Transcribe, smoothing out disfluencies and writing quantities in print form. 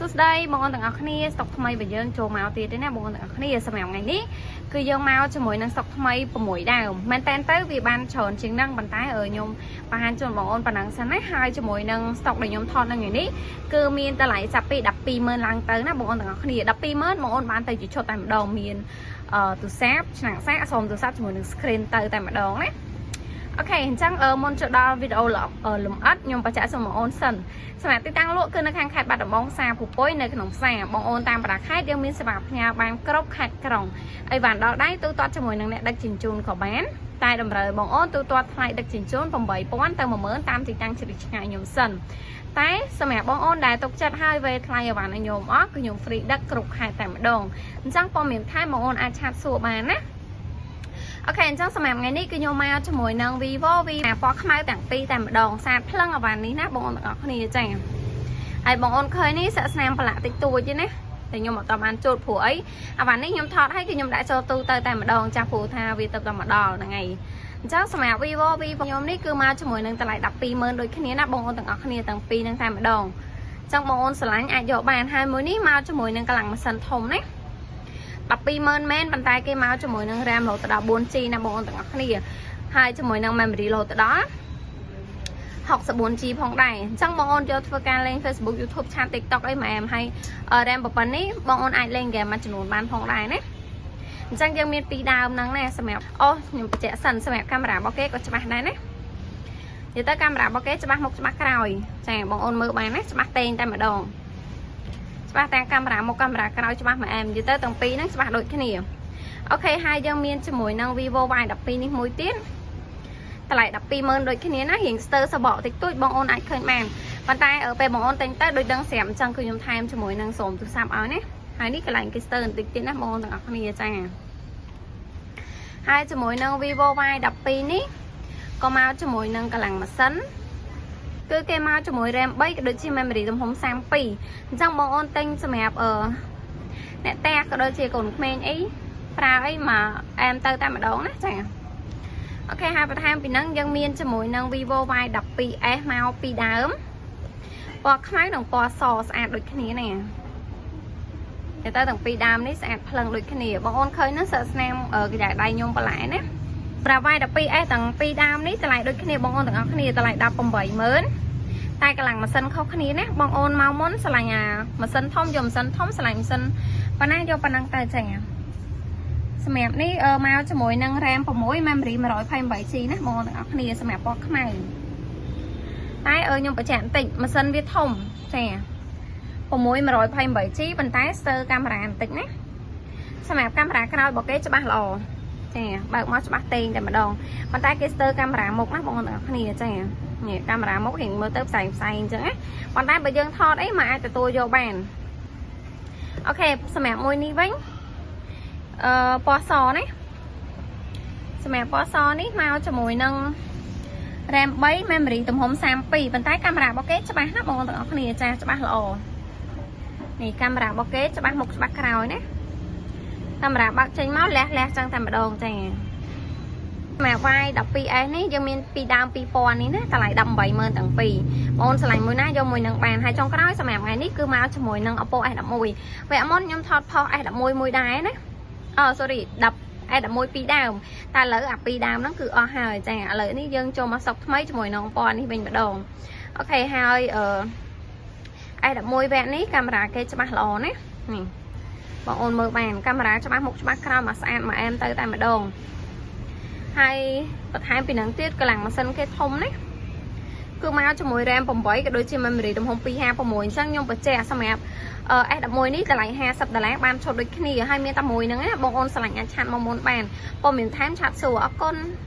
សួស្តីបងប្អូនទាំងអស់គ្នាស្តុកថ្មីរបស់យើងចូលមកទៀតទេណាបងប្អូនទាំងអស់គ្នាសម្រាប់ថ្ងៃនេះគឺយើងមកជាមួយនឹងស្តុកថ្មី6ដើមមែនតើទៅវាបានច្រើនជាងហ្នឹងប៉ុន្តែខ្ញុំបង្ហាញជូនបងប្អូនប៉ុណ្ណឹងសិនណាហើយជាមួយនឹងស្តុកដែលខ្ញុំថតនៅថ្ងៃនេះគឺមានតម្លៃចាប់ពី120,000ឡើងទៅណាបងប្អូនទាំងអស់គ្នា120,000បងប្អូនបានទៅជាឈុតតែម្ដងមានទូរស័ព្ទឆ្នាំងសាកសូមទូរស័ព្ទជាមួយនឹង screen ទៅតែម្ដងណាOK អញ្ចឹងមុនចូលដល់វីដេអូលម្អិតខ្ញុំបញ្ជាក់សូមបងអូនសិនសម្រាប់ទីតាំងលក់គឺនៅខាងខេត្តបាត់ដំបងផ្សារភូពុយនៅក្នុងផ្សារបងអូនតាមបណ្ដាខេត្តយើងមានសេវាផ្ញើបានគ្រប់ខេត្តក្រុងអីបានដល់ដៃទូទាត់ជាមួយនឹងអ្នកដឹកជញ្ជូនក៏បានតែតម្រូវបងអូនទូទាត់ថ្លៃដឹកជញ្ជូន8000ទៅ10000តាមទីតាំងជ្រិះឆ្ងាយខ្ញុំសិនតែសម្រាប់បងអូនដែលទុកចិត្តហើយវេថ្លៃអីវ៉ាន់ឲ្យខ្ញុំអស់គឺខ្ញុំ free ដឹកគ្រប់ខេត្តតែម្ដងអញ្ចឹងព័ត៌មានថែមបងអូនអាច chat សួរបានណាOK អញ្ចឹងសម្រាប់ថ្ងៃនេះគឺខ្ញុំមកជាមួយនឹង Vivo V ពណ៌ខ្មៅទាំងពីរតែម្ដងសាតភ្លឹងអវ៉ាន់នេះណាបងប្អូនទាំងអស់គ្នាចា៎ហើយបងប្អូនឃើញនេះសាក់ស្នាមប្រឡាក់តិចតួចទេណាតែខ្ញុំអត់បានជូតព្រោះអីអវ៉ាន់នេះខ្ញុំថតឲ្យគឺខ្ញុំដាក់ចូលទូទៅតែម្ដងចាស់ព្រោះថាវាទៅតែម្ដងហ្នឹងហើយអញ្ចឹងសម្រាប់ Vivo V ខ្ញុំនេះគឺមកជាមួយនឹងតម្លៃ120,000ដូចគ្នាណាបងប្អូនទាំងអស់គ្នាទាំងពីរហ្នឹងតែម្ដងអញ្ចឹងបងប្អូនស្រឡាញ់អាចយកបានហើយមួយនេះមកជាមួយនឹងកម្លាំងម៉ាស៊ីនធំណា120,000មែនប៉ុន្តែគេមកជាមួយនឹង RAM រហូតដល់ 4G ណាបងប្អូនទាំងអស់គ្នាហើយជាមួយនឹង memory រហូតដល់ 64G ផងដែរអញ្ចឹងបងប្អូនយកធ្វើការលេង Facebook YouTube Chat TikTok អីម៉ែមហើយ RAM ប៉ុណ្ណេះបងប្អូនអាចលេងហ្គេមមួយចំនួនបានផងដែរណាអញ្ចឹងយើងមានពីរដើមហ្នឹងណាសម្រាប់អូខ្ញុំបញ្ជាក់សិនសម្រាប់កាមេរ៉ារបស់គេក៏ច្បាស់ដែរណានិយាយទៅកាមេរ៉ារបស់គេច្បាស់មុខច្បាស់ក្រោយចាបងប្អូនមើលបានណាច្បាស់តេងតែម្ដងច្បាស់ទាំងកាមេរ៉ាមុខកាមេរ៉ាក្រោយច្បាស់មួយអែមនិយាយទៅទាំងពីរហ្នឹងច្បាស់ដូចគ្នាOK ហើយយើងមានជាមួយនឹង Vivo Y12 នេះមួយទៀតតម្លៃ120,000ដូចគ្នាណារៀងស្ទើសបកតិចតួចបងអូនអាចឃើញបានប៉ុន្តែពេលបងអូនទិញទៅដូចដឹងស្រាប់អញ្ចឹងគឺខ្ញុំថែមជាមួយនឹងស្រោមទូរស័ព្ទឲ្យណាហើយនេះកន្លែងគេស្ទើបន្តិចទៀតណាបងអូនទាំងអស់គ្នាចាហើយជាមួយនឹង Vivo Y12 នេះក៏មកជាមួយនឹងកម្លាំងម៉ាស៊ីនគឺគេមកជាមួយ RAM 3ក៏ដូចជា memory ទំហំ32អញ្ចឹងបងអូនទិញសម្រាប់អ្នកផ្ទះក៏ដូចជាកូនក្មេងអីប្រើអីមកអែមទៅតែម្ដងណាចាOK ហើយបន្ថែមពីហ្នឹងយើងមានជាមួយនឹង Vivo Y12s មកពីដើមពណ៌ខ្មៅនិងពណ៌សស្អាតដូចគ្នាណាតែទៅទាំងពីរដើមនេះស្អាតភ្លឹងដូចគ្នាបងអូនឃើញហ្នឹងសើស្នាមកញ្ចែដៃខ្ញុំបន្លែណាប្រា Y12s ទាំងពីរដើមនេះតម្លៃដូចគ្នាបងអូនទាំងអស់គ្នាតម្លៃ180,000តែកម្លាំងម៉ាស៊ីនខុសគ្នាណាបងអូនមកមុនស្រឡាញ់អាម៉ាស៊ីនធំយកម៉ាស៊ីនធំស្រឡាញ់ម៉ាស៊ីនប៉ុណ្ណាយកប៉ុណ្ណឹងទៅចាសម្រាប់នេះមកជាមួយនឹង RAM 6 memory 128G ណាបងប្អូនទាំងអស់គ្នាសម្រាប់ពណ៌ខ្មៅតែខ្ញុំបញ្ជាក់បន្តិចម៉ាស៊ីនវាធំចា6 128G ប៉ុន្តែស្ទើកាមេរ៉ាបន្តិចណាសម្រាប់កាមេរ៉ាក្រោយរបស់គេច្បាស់ល្អចាបើកមកច្បាស់តេងតែម្ដងប៉ុន្តែគេស្ទើកាមេរ៉ាមុខណាបងប្អូនទាំងអស់គ្នាចានេះកាមេរ៉ាមុខរៀងមើលទៅផ្សែងផ្សែងអញ្ចឹងណាប៉ុន្តែបើយើងថតអីមកអាចទទួលយកបាន OK សម្រាប់មួយនេះវិញពណ៌សណាសម្រាប់ពណ៌សនេះមកជាមួយនឹង RAM 3 memory ទំហំ32ប៉ុន្តែកាមេរ៉ារបស់គេច្បាស់ណាបងប្អូនទាំងអស់គ្នាចាច្បាស់ល្អនេះកាមេរ៉ារបស់គេច្បាស់មុខច្បាស់ក្រោយណាកាមេរ៉ាបើកចេញមកលះលះចឹងតែម្ដងចាសម្រាប់ Y12s នេះយើងមានពីរដើម2000នេះណាតម្លៃ180,000ទាំងពីរបងអូនឆ្លាញ់មួយណាយកមួយនឹងបានហើយចុងក្រោយសម្រាប់ថ្ងៃនេះគឺមកជាមួយនឹង Oppo S11 វគ្គមុនខ្ញុំថតផុស S11 មួយដែរណាអូ sorry 10 S11 ពីរដើមតែឥឡូវអាពីរដើមហ្នឹងគឺអស់ហើយចាឥឡូវនេះយើងចូលមកសុកថ្មីជាមួយនឹងពណ៌នេះវិញម្ដង OK ហើយអឺ S11 វគ្គនេះកាមេរ៉ាគេច្បាស់ល្អណានេះបងអូនមើលបានកាមេរ៉ាច្បាស់មុខច្បាស់ក្រោយមកស្អាតមកអែមទៅតែម្ដងហើយបន្ថែមពីនឹងទៀតកម្លាំងម៉ាស៊ីនគេធំណាគឺមកជាមួយ RAM 8ក៏ដូចជា memory ទំហំ256អញ្ចឹងខ្ញុំបញ្ជាក់សម្រាប់ S11 នេះតម្លៃ50ដុល្លារបានឈុតដូចគ្នាហើយមានតែមួយហ្នឹងណាបងអូនស្រឡាញ់អាច chat មកមុនបានព័ត៌មានថែម chat សួរអរគុណ។